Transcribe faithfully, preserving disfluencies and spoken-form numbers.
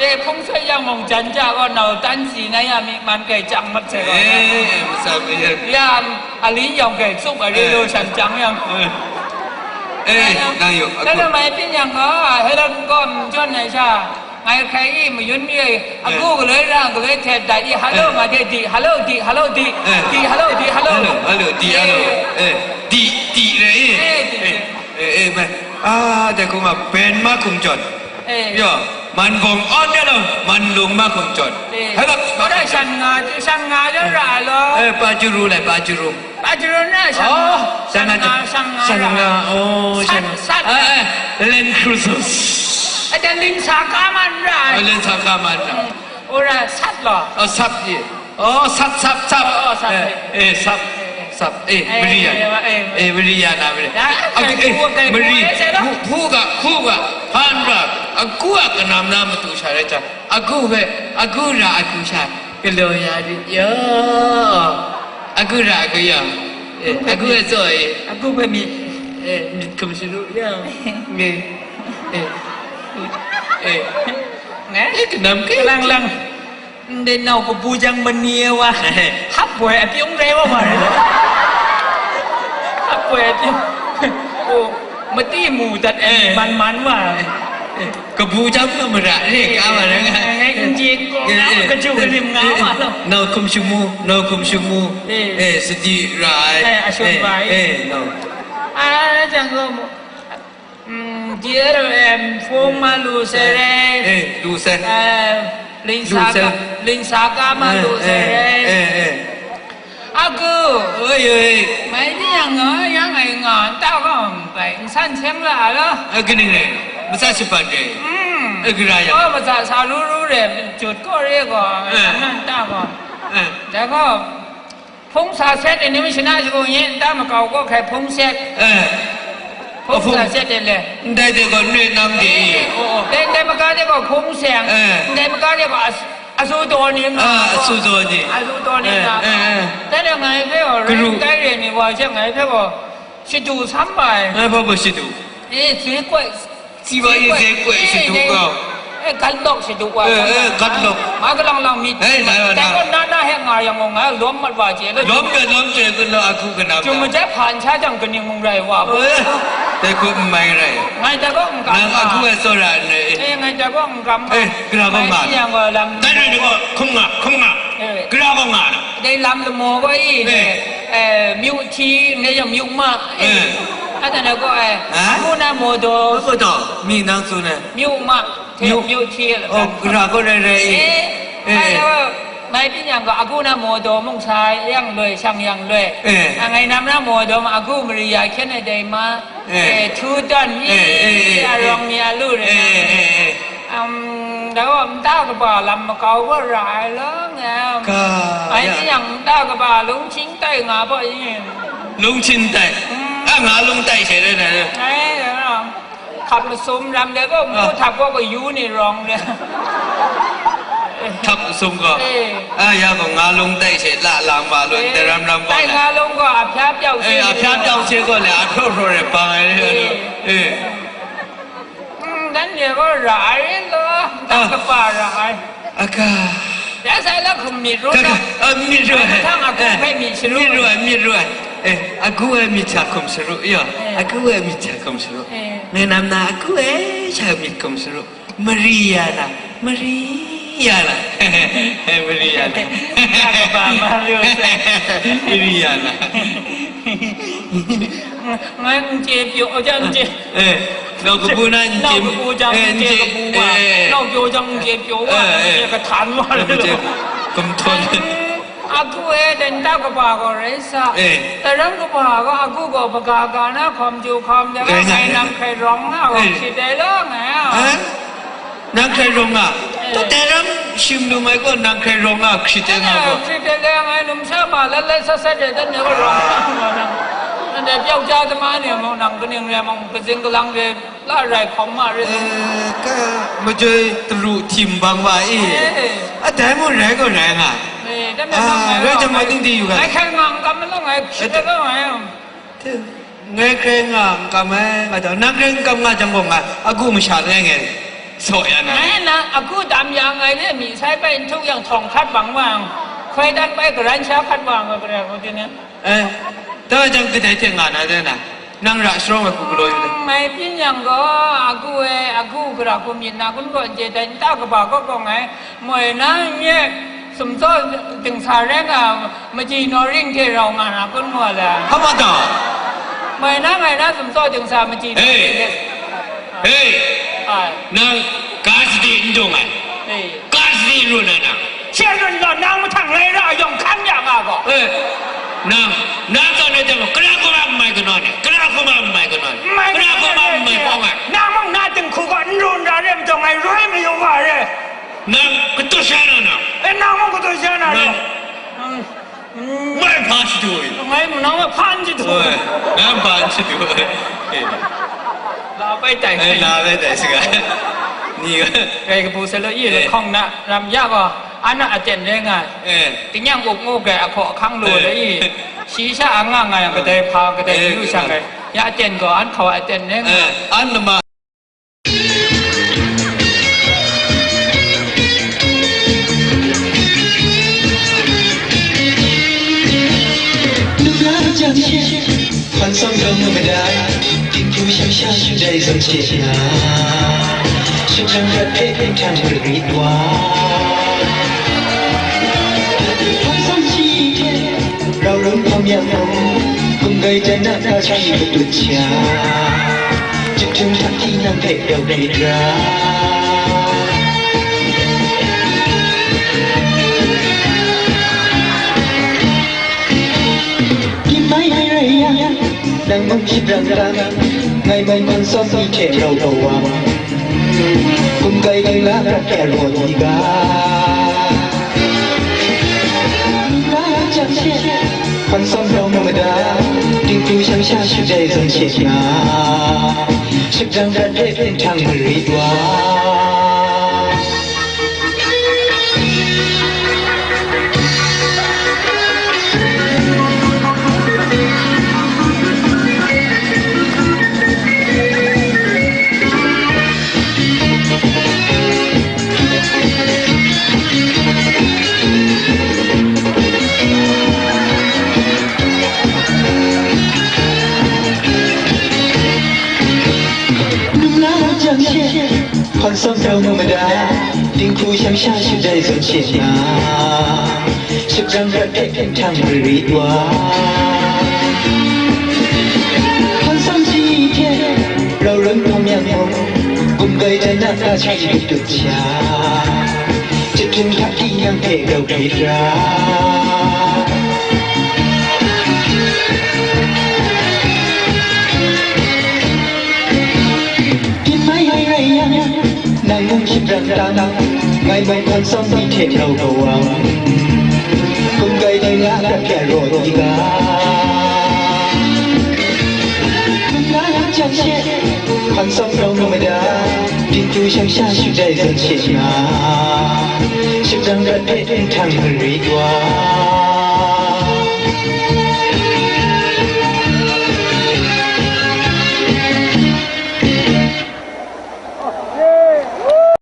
Dai hpung soi yang mung jan ja gaw nau tan si na ya mi man kai chyang mat sai gaw. Eh, masat ni yan. Ya, a lin yawng kai tsup a re lo shan chyang yang. Eh, nang yawng, a dan ku. Mai pyin yang gaw, Helen gaw n jawn ai sha, ngai hkrai i mayun mi ai, a ku galoi ra, galoi hte dat i, hello, eh, nga de di, hello, di, hello, di, eh, di, hello, di, hello. Hello, hello, di, hello. Eh. Eh, di, di re, eh. Eh, di, eh, eh, eh, mai. Ah, dai hku ma, ben ma hkum jawn. Eh. Yo, man bawng awn ya lo, man lung ma hkum jawn. Eh. Hai ba, ba, ora shan nga, shan nga ya ra lo. Eh, pa churu le, pa churu. Pa churu na shan, oh, shan nga, shan nga, shan nga, oh, shan, shan, shan. Eh, eh, Land Cruiser. Eh, dan ling sa ka man ra. Oh, ling sa ka man ra. Hmm. Ora sat lo. Oh, sat ye. Oh, sat, sat, sat. Oh, oh, sat. Eh, eh, sat, sat. Eh, eh, Maria. Eh, eh, eh. Eh, Maria na, Maria. Ya, aku, eh, eh, Maria. Aku, eh, selo. Hu, hu ga, hu ga. Han ra. Aku a kanam na matu sha rai ta. Aku he, aku ra, aku sha. Kalo ya di yo. Aku ra, aku ya. Eh, aku e so, eh. Aku pe mi. Eh, mi kum sulu ya. Nge. Eh. Eh. Nge? Eh, kanam ke. Lang, lang. Ndai nau kabu jang mani e wa, hap boi apyung rai wa ma rai. Hap boi apyung. Oh, mati mu dat ai, eh, man man wa. Eh, kabu jang na mara re ka ma rai. Eh, eh, eh, eh, kaju kalim nga wa lo. Nau hkum shamu, nau hkum shamu. Eh. Eh, sadi ra ai. Eh, ashun bai. Eh, nau. Ah, jang go mo. Mm, dear, em, phone ma lu se re. Eh, lu se. Eh, ling sa ka, ling sa ka ma lu se re. Eh, eh, eh. Aku. Oi, oi. Mai ni yang nga, yang ai nga, ta ka ang bai, san seng la la. Eh, kani ne. Masa sepat re. Hmm. Eh, kira ya. Oh, masa sa lu lu re, jut ko re ko, eh, nan ta ko. Eh. Da ko. Hpung sa set ai ni mi shana shagu nyi, nta makau kaw hkai hpung set. Eh. Hpung sa set ai le. Ndai de gaw nre nam de i. Eh, oh, oh. Ndai, ndai maga de gaw hpung seng. Eh. Ndai maga de gaw as-, asu daw ni nga. Ah, asu daw ni. Asu daw ni nga. Eh, eh, eh. Dai de ngai hpe gaw, rai kai re ni wa she ngai hpe gaw, shadu sam ai. Ngai hpa gaw shadu. Eh, si koi. Si wa yin se koi shadu gaw. Eh, gat lawk shadu wa. Eh, eh, gat lawk. Ma galang lang mi. Eh, dai wa na. Dai gaw na na he nga yang gaw nga lawm mat wa chye lo. Lawm chye, lawm chye, gun law aku kanam. Jum maja hpan sha jang kaning mung rai wa bo. Eh, dai hku n mai rai. Ngai dai gaw n kam. Nang aku ai tsawra n rai. Eh, ngai dai gaw n kam. Eh, gara gaw nga. Ngai si yang gaw lam. Dai rai gaw, hkum nga, hkum nga. Eh. Gara gaw nga na. Dai lam lamaw gaw i, eh, myu hti, ndai yang myu ma, eh. Eh. Ata na gaw, eh, ha? Ngu na maw daw? Maw daw, mi nang tsun ai. Myu ma, hte myu hti, oh, gara gaw rai rai i. Eh, eh. Ai, mai pyi yang gaw, agu na maw daw mung sa yang loi, shang yang loi. Eh. A, ngai nam na maw daw ma, agu mari ya hkyen ai dai ma. Eh. Eh, htu tawn mi, eh, eh, eh, eh, arawng mi a lu rai. Eh, eh, eh. Um, dai gaw nta kaba lam makau gaw ra ai law, nga. Ka, ai ya. Ni yang nta kaba lung hting tai nga baw yin. Lung hting tai? Mm. A, nga lung tai she rai na. Ai, ya. Hkap masum ram de gaw, ah, ngu htak gaw kayu ni rawng de. Hkap masum gaw. Eh. A, ya gaw nga lung tai she la lang ba lun, eh, de ram ram gaw tai na. Nga lung gaw a hpya pyau she, eh, a hpya pyau she gaw le, a hpraw hpraw re bang ai re. Eh. Eh. Mm, dan ye gaw ra ai law, dan, ah, kaba ra ai. Aka. Ya sai la hkum myit ru. Ka, ka, ah, myit ru ai. Mahtang aku hpe myit sharu. Myit ru ai, myit ru ai. Eh, aku ai myit hta hkum sharu, yo. Eh. Aku ai myit hta hkum sharu. Eh. Ngai nam na aku ai sha myit hkum sharu. Maria na, Maria na. Maria na. Ka kaba ma ru sai. Maria na. Ngai n chye pyaw, oh, jang n chye. Eh, nau kabu na n chye, nau kabu jang, eh, n chye kabu wa, eh, nau pyaw jang n chye pyaw wa, eh, eh, n chye kahtan wa, eh, le lo. Kumhtawn. Aku e, dan ta kaba gaw rai sa. Eh. Taram kaba gaw aku gaw hpaga ga na hkawm ju hkawm de, rai nga, ngai nang hkrai rawng nga gaw, eh, shi dai law ngai a. Eh? Nang hkrai rawng nga. Eh. Taram shim lu mai gaw, nang hkrai rawng nga, hkrit ai nga gaw. Hkrit ai nga, ai numsha ma lat lat sat sat de, dan de gaw rawng nga, nga nang. Nanhte pyaukja dama ni mung, nang kaning re mung, kazing kalang re, la rai hkawm ma re. Eh, ka majoi taru htim bang wa i. Eh. A dai mung rai gaw rai nga. Eh, dan de, ah, nang rai jang ma ting di yu ga. Ai hkrai nga n kam ma law, ngai hkrit ai gaw ngai. Ngai hkrai nga n kam ai, nga jang, nang hkrai n kam nga jang gaw, nga agu masha langai ngai saw ya na. Ngai na agu dam Bai de myi sai bai n htuk yang htawng hkat bang wa yang, hkoi dan bai garan sha hkat wa yang, Karai Kasang ni. Eh, dai jang kadai hte nga na de na, nang ra sharawng ai hku galaw yu de. Mm, mai pyin yang gaw, agu e, agu gara hku myit na kun gaw n chye dai, nta kaba kaw kawng ai, moi na n ye, sumtsaw dingsa rai nga, machyi naw ring hte rau nga na kun gaw la. Hpa ma ta? Moi na ngai na sumtsaw dingsa machyi naw Hey! ring hte. Hey! Ai. Nang ga sadi n dung ai. Hey. Ga sadi run ai nang. She run gaw nang mahtang rai ra yawng hkan ya nga gaw. Eh, nang, nang tsaw na jang, kara hkuma n mai kanawn ai, kara hkuma n mai kanawn ai, N mai kara hkuma n mai kanawn ai. Nang mung na dinghku gaw n run ra re majaw ngai roi mayu wa re. Nang katu sha na nang. Eh, nang mung katu sha na re. Nang. Mm. Ngai hpa shadu ai. Ngai manang hpa n shadu. Oi, ngai hpa n shadu ai. Eh. La bai tai Eh, sai. La bai tai saga. Ni ga. Rai kabu sa lo i le Eh. Hkawng na ram ya gaw, an a aten rai nga. Eh. Kanyang up ngu gai ahkaw ahkang lo Eh. le i. Shi sha a nga nga yang kadai hpa, kadai Eh, yu shang kadai. Rai. Ya aten gaw, an hkaw aten rai nga. Eh, an lama. Nuna jang she, hpan sawm daw nga mada, dinghku shang sha shut dai zawn she na, shajang prat hpe hpinghkrang marit wa. Hpan sawm shi hte, rau rum hpawm yang mung, gumgai jan na ka shi patut sha, jahtum htak hti nang hpe grau hkrit ra. Ginmai ai rai yang, nang mung shapran tam, ngai mung hpan sawm ni hte rau kau wa. Gumgai dingla prat hpe raw di ga. Ningla jang she, hpan sawm daw nga mada, dinghku shang sha shut dai zawn she na, shajang prat hpe hpinghkrang marit wa. Num la jang she, hpan sawm daw nga mada, dinghku shang sha shut dai zawn she na, shajang prat hpe hpinghkrang marit wa. Hpan sawm shi hte, rau rum hpawm yang mung, gumgai jan na ka shi patut sha, jahtum htak hti nang hpe grau hkrit ra. Ginmai ai rai yang, nang mung shapran tam, ngai mung hpan sawm ni hte rau kau wa. Gumgai dingla prat hpe raw di ga. Num la jang she, hpan sawm daw nga mada, dinghku shang sha shut dai zawn she na, shajang prat hpe hpinghkrang marit wa.